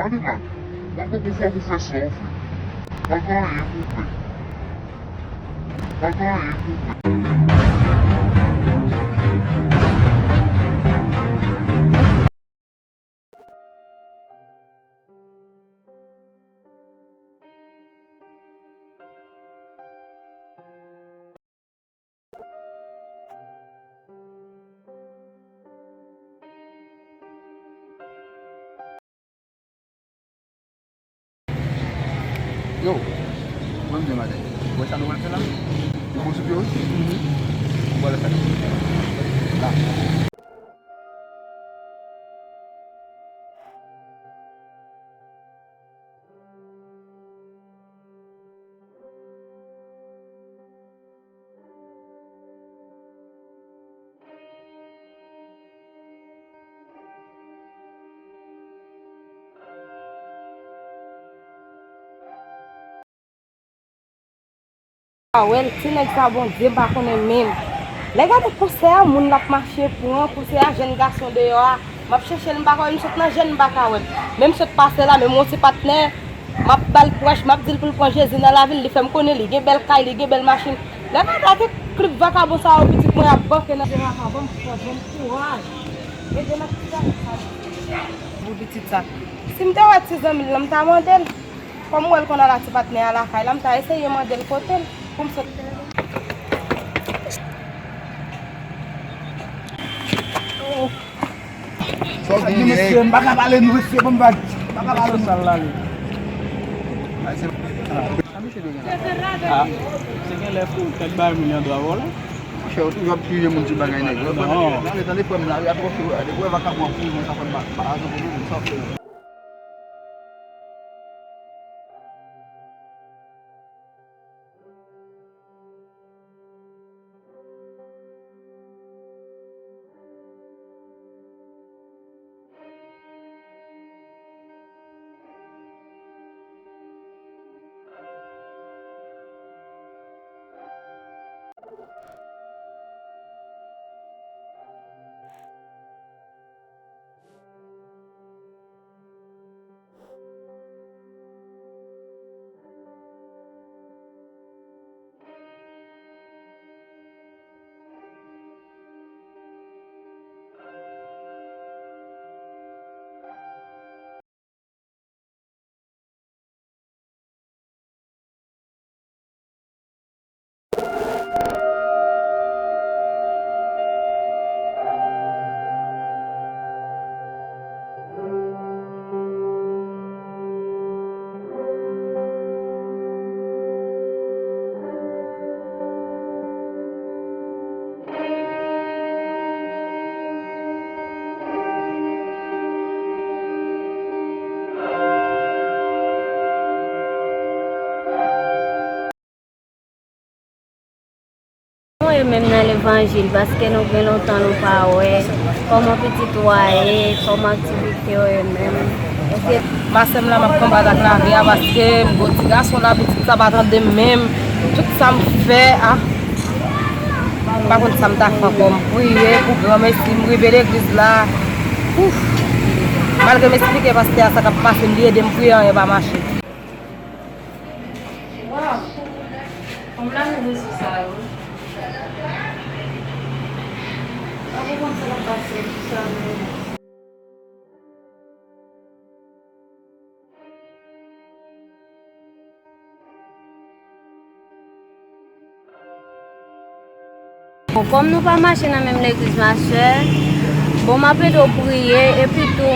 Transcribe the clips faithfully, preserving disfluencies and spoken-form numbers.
Animal, mwen poko fòk ou fè sa w vle. Pa gen anyen pou w pè. Pa gen anyen pou w pè. Yo, mwen m di maten. Ou wè sa nou pral fè la? Ou bon sou pye w? Mhm. Ou pral fè sa? La. A wè l, ti nèg sa, Bondye, m pa konnen menm. Lè gade konsè a, moun l ap mache pran, konsè a, jèn gason deyò a, m ap chèche l, m pa ka wè l, m sot nan jèn, m pa ka wè l. Men m sot pase la, men m gon ti patnè, m ap ba l prèch, m ap di l pou l pran Jezi nan lavi l, li fè m konnen li gen bèl kay, li gen bèl machin. Lè gade ak klip vakabon sa yo, pitit mwen ap banke nan. Jera pa ban m fòs, ban m kouraj. Ede m ak ti zanmi sa. Pou pitit sa. Si m te wè ti zanmi l lan, m ta mande l. Kòm m wè l konn al ak ti patnè a lakay la, m ta eseye mande l kote l pou m sot. Sa w gen, mesye, m pa ka pale nou, mesye, ban m vag. M pa ka pale nou. Sa l la, li. Sa misye dwe gen la? Ah, misye gen lè fou, kèk bagay moun yo dwa vòlè. Monchè, ou toujou ap swiv moun ti bagay nèg. Non. Tande, tande frè m la, wi, atò, depi w wè vakabon ap swiv moun, sa fè m pa, pa ajan pou nou, sa w fè. Kòman yo menm nan levanjil, paske nou gen lontan nou pa wè, kòman pitit ou a ye, kòman aktivite yo ye menm, èske. Masè m la, m ap konbat ak lavi a, paske m gon ti gason la, pitit sa pa tande m menm, tout sa m fè a, m pa konn sa m ta fè ankò, m priye pou granmesi, m rive legliz la, ouf, malgre m esplike pastè a sa k ap pase m, li ede m priye, anyen pa mache. Waw! Fanm la nan rezo sa yo. Pa konprann sa k ap pase pou sa menm. Bon, kòm nou pa mache nan menm legliz, masè, bon, m ap ede w priye, epi tou,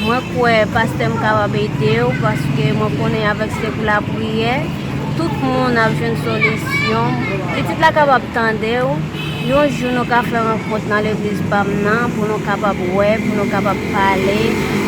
mwen kwè pastè m kapab ede w, paske mwen konnen avèk sekou lapriyè, tout moun ap jwenn solisyon. Pitit la kapab tande w. Yon jou nou ka fè rankont nan legliz pa m nan, pou nou kapab wè, pou nou kapab pale.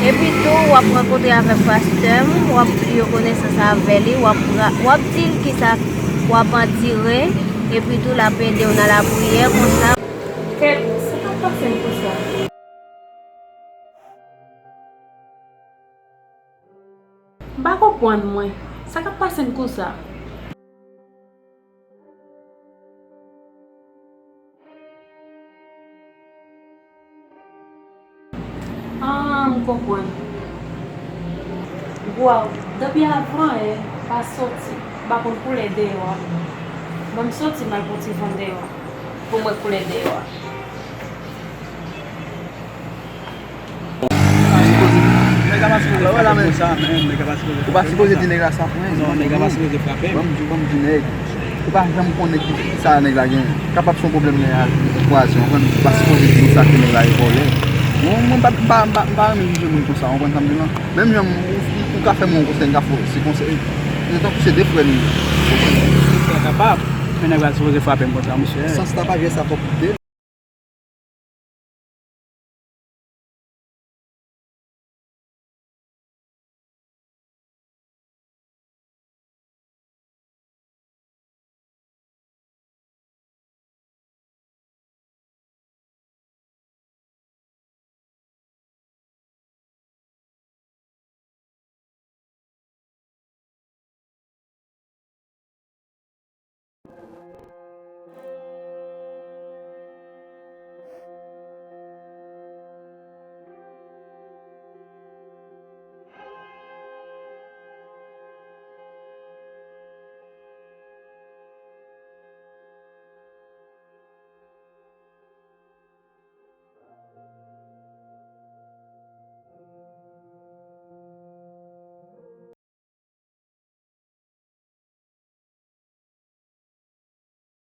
Epi tou, w ap rankontre avèk pastè m, w ap fè konesans avè li, w ap ra-, w ap di l kisa w ap andire. Epi tou, l ap ede w nan lapriyè konsa. Kèt, sa k ap pase m konsa? M pa konprann mwen. Sa k ap pase m konsa? Ah, m konprann. Waw, depi avan yè, m pa soti, m pa konn koulè deyò a. Ban m soti, m al pran ti van deyò a, pou m wè koulè deyò a. Nèg la pa sipoze frape m konsa, menm. Nèg la pa sipoze frape m. Ou pa sipoze di nèg la sa pou mwen. Non, nèg la pa sipoze frape m. Ban m di, ban m di nèg. Ou pa janm konnen ki, ki sa nèg la gen. Kapab se yon pwoblèm nèg la kwaze, w konprann? Ou pa sipoze di konsa ke nèg la e vòlè. Mwen, mwen pa, m pa, m pa, m pa renmen jije moun konsa, w konprann sa m di w lan? Menm jan m, ou, ou, ou ka fè mwen yon konsèy, m ka fè w se konsèy. Se tankou se de frè nou ye. Se frè kapab, men nèg la sipoze frape m konsa, mesye. Sans la pa jwe sa, fòk ou te.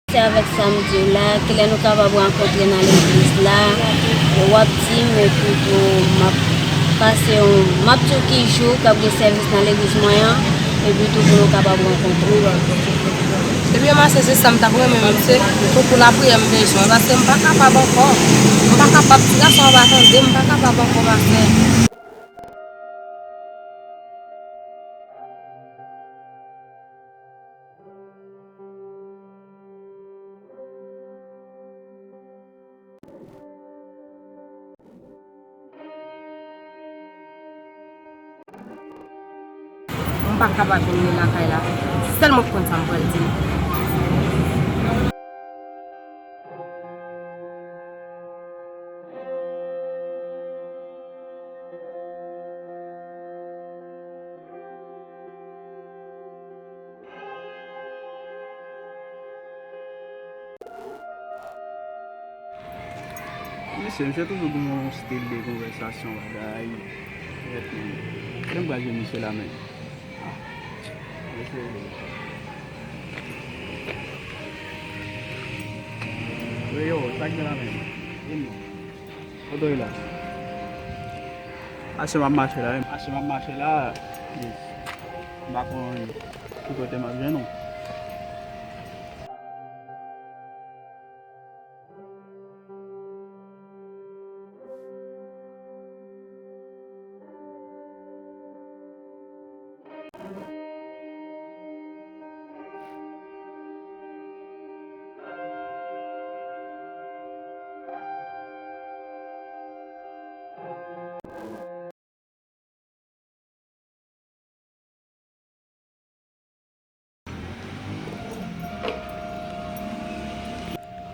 Se avèk sa m di w la, kilè nou kapab rankontre nan legliz la, w ap di m, epi tou m ap pase yon, m ap di w ki jou k ap gen sèvis nan legliz mwen an, epi tou pou nou kapab rankontre. Depi yon maten se sa m t ap renmen, men se tankou lapriyè m bezwen, paske m pa kapab ankò. M pa kapab, ti gason an pa tande, m pa kapab ankò, pastè. M pa kapab vin ri lakay la. Se sèl mwen ki konn sa m pral di. Mesye, misye toujou gen yon stil de konvèsasyon, bagay. Kèt, men. Kote m pral jwenn misye la, menm? Ah, mesye. Yo, yo, sa k gen la, menm? Vini. Kote w ye la? Mache m ap mache la, wi. Mache m ap mache la. Yes. M pa konn ki kote m ap jwenn ou.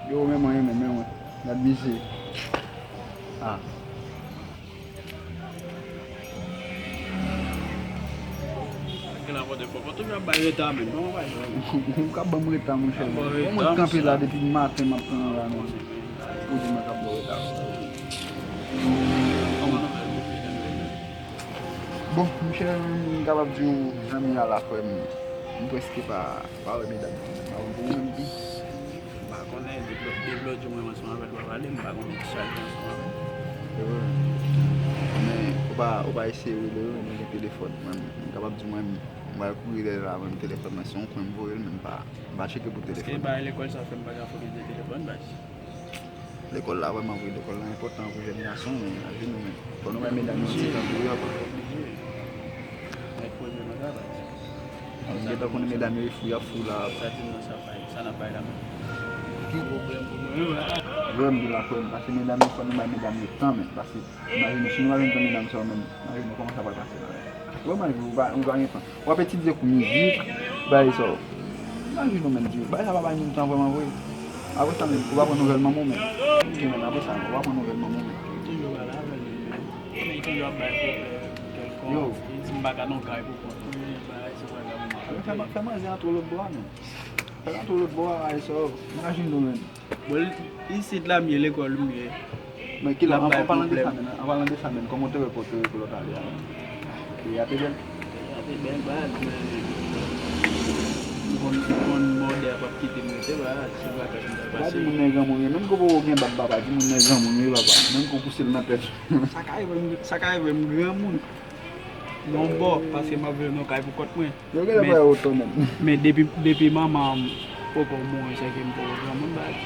Yo, men mwen, men, men mwen. Gad misye. Ah. Gen la pote fò. Fò toujou ap bay reta, men. Kòman bay reta? Ou ka ban m reta, monchè. Ban m reta, monchè. Mwen kanpe la depi maten, m ap tann la, men. Ou di mwen k ap ban w reta. Kòman nou fè? Bon, monchè, m kapab di w, zanmi a la, frè m, m prèske pa, pa wè medam yo. Pa wè pou mwen, m di. M pa konnen, depi, depi lòt jou mwen ansanm avè l pa pale, m pa konnen kisa l gen ansanm avè l. Se vre. Men, ou pa, ou pa eseye rele yo, nou gen telefòn. Mwen, m kapab di mwen, m pral kouri dèyè lavan m telefòn mwen, se yon kwen m voye l, men m pa, m pa tcheke pou telefòn. Èske bagay lekòl sa fè m pa ka fokis de telefòn, baz? Lekòl la vrèman vre, lekòl la enpòtan pou jèn gason, men imajine w, men fò nou bay medam yo ti tan pou yo ankò. Mwen gentan konnen medam yo fou, y ap fou la. Sa di m nan sa bay, sa n ap bay la menm. Ki pwoblèm pou mwen, wi. Vrèman, di la frè m, paske medam yo, fò nou bay medam yo tan, men, paske imajine, si nou pa jwenn tan medam sa yo menm, imajine kòman sa pral pase la. Vrèman, ou pa, ou pa gen tan. W ap etidye kou mizik, bagay sa yo. Imajine w menm, di, bagay sa pa bay moun tan vrèman vre. Apre sa menm, ou pa pran nouvèl manman w menm. Ok, menm, apre sa, ou pa pran nouvèl manman w menm. Toujou pale avè l, men, men toujou ap bay pwoblèm. Yo. Li di m pa ka nan kay pou kont mwen, bagay se bagay mwen. Fè, fè manzè antre lòt bò a, men. Fè l antre lòt bò a, ay, so. Imajine nou, men. Bon, isit la, m ye lekòl, m ye. Men ki lè, an palan de sa, men, an palan de sa, men, kòman w te wè kò w te wè pou lòt ale a, men? Peyi a te bèl? Peyi a te bèl, baz, men. M konn, m konn mòde a p ap kite m rete, baz, se vakans m t al pase. Pa di moun nan granmoun, wi, menm ke w poko gen bab, papa, di moun nan granmoun, wi, papa. Menm ke w pouse l nan tèt. Sa ka rive m, sa ka rive m granmoun. Yon bò, paske m ap viv nan kay pou kont mwen. Yo genlè pa yo tò menm. Men depi, depi manman m poko mouri, se ke m poko granmoun, baz.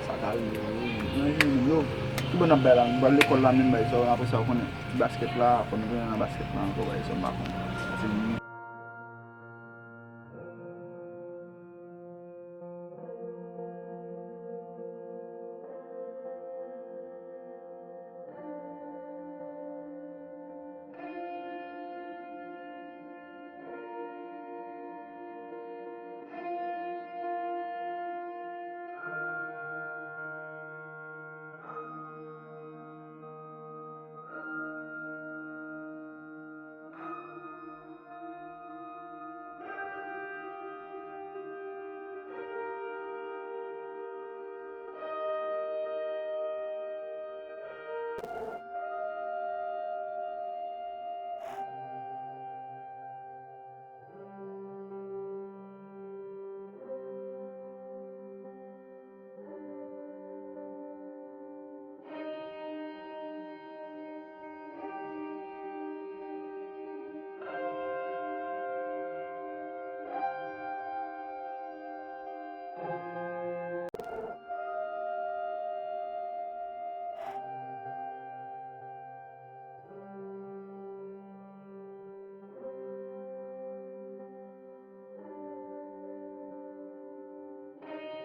Sa ka rive, wi. Nan jounen yo, ki bò n ap bay la? M pral lekòl la menm, bay sa, apre sa, w konnen, ti baskèt la, fò n tounen nan baskèt la ankò, bay sa, m pa konnen. Paske m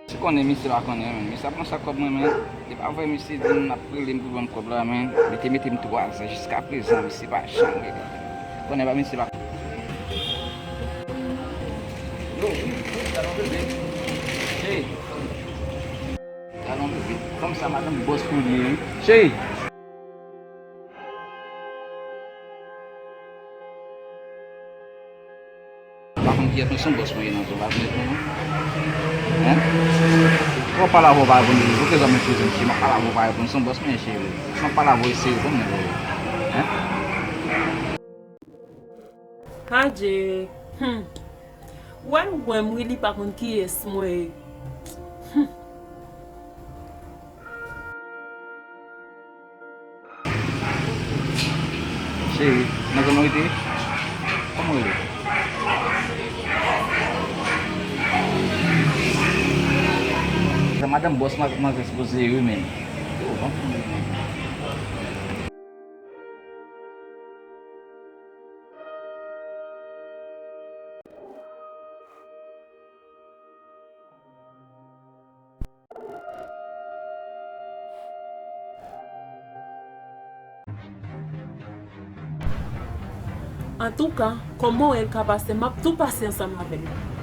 Ti konnen misye pa konnen, men. Misye ap pran sa kòb mwen, men. E pa vre, misye di m ap rele m pou ban m kòb la, men. Li te mete m twa zan, jiskaprezan, misye pa janm rele. Konnen pa misye pa. Yo, wi, wi, gade yon bebe. Cheri. Gade yon bebe. Fanm sa, madanm bòs pou li ye, wi. Cheri. M pa konn kiyès, men se yon bòs mwen ye nan zòn la, pa konn non. Hein? Mwen pale avè w, pa reponn mwen. Pou ki sa w meprize m, cheri? M ap pale avè w, pa reponn. Se yon bòs mwen ye, cheri. M ap pale avè w, eseye reponn mwen, cheri. Hein? Adje. Hmm. Ou wè l wè m wi, li pa konn kiyès mwen ye. Hmm. Cheri, nan zòn ou rete? Kòman w rele? Se madanm bòs mwen, mwen sipoze ye wi, men. Yo, ban m fini, men. Antouka, kòman w wè l ka pase, m ap tou pase ansanm avè l.